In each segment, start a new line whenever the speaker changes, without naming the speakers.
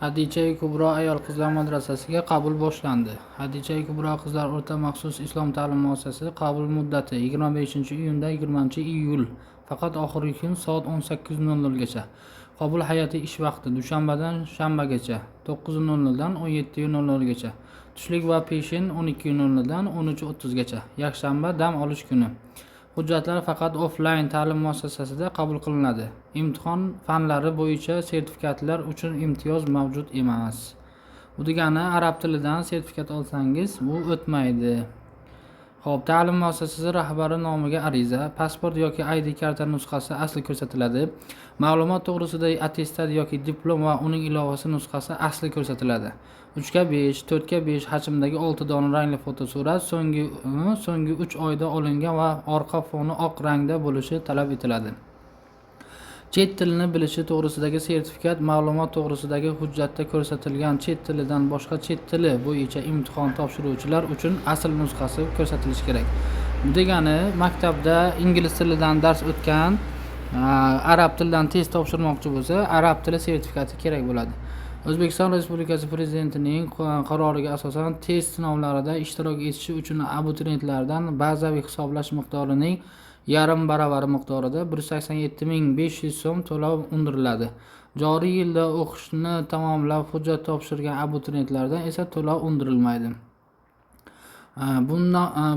Hadijai Kubro ayol qizlar madrasasiga qabul boshlandi. Hadijai Kubro qizlar o'rta maxsus islom ta'lim muassasasi qabul muddati 25-iyundan 20-iyul, faqat oxirgi kun soat 18:00 gacha. Qabul hay'ati ish vaqti dushanbadan shanbagacha 9:00 dan 17:00 gacha. Tushlik va peshin 12:00 dan 13:30 gacha. Yakshanba dam olish kuni. Hujjatlar faqat offlayn ta'lim muassasasida qabul qilinadi. Imtihon fanlari bo'yicha sertifikatlar uchun imtiyoz mavjud emas. Bu degani arab tilidan sertifikat olsangiz, bu o'tmaydi. Xo'p, ta'lim muassasasi rahbari nomiga ariza, pasport yoki ID karta nusxasi asli ko'rsatiladi. Ma'lumot to'g'risida attestat yoki diplom va uning ilovasi nusxasi asli ko'rsatiladi. 3 ga 5, 4 ga 5 hajmdagi 6 dona rangli fotosurat so'nggi 3 oyda olingan va orqa foni oq rangda bo'lishi talab etiladi. Chet tilini bilishi to'g'risidagi sertifikat, ma'lumot to'g'risidagi hujjatda ko'rsatilgan chet tilidan boshqa chet tili bo'yicha imtihon topshiruvchilar uchun asl nusxasi ko'rsatilishi kerak. Bu degani maktabda ingliz tilidan dars o'tgan, arab tilidan test topshirmoqchi bo'lsa, arab tili sertifikati kerak bo'ladi. O'zbekiston Respublikasi Prezidentining qaroriga asosan test sinovlarida ishtirok etishi uchun abituriyentlardan bazaviy hisoblash miqdorining yarim baravari miqdorida 187 500 so'm to'lov undiriladi. Joriy yilda o'qishni tamomlab hujjat topshirgan abituriyentlardan esa to'lov undirilmaydi.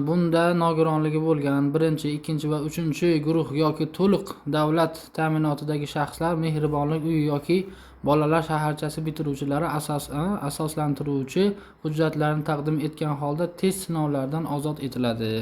Bunda nogironligi bo'lgan birinchi, ikkinchi va uchinchi guruh yoki to'liq davlat ta'minotidagi shaxslar, mehribonlik uyi yoki bolalar shaharchasi bitiruvchilari asoslantiruvchi hujjatlarni taqdim etgan holda test sinovlaridan ozod etiladi.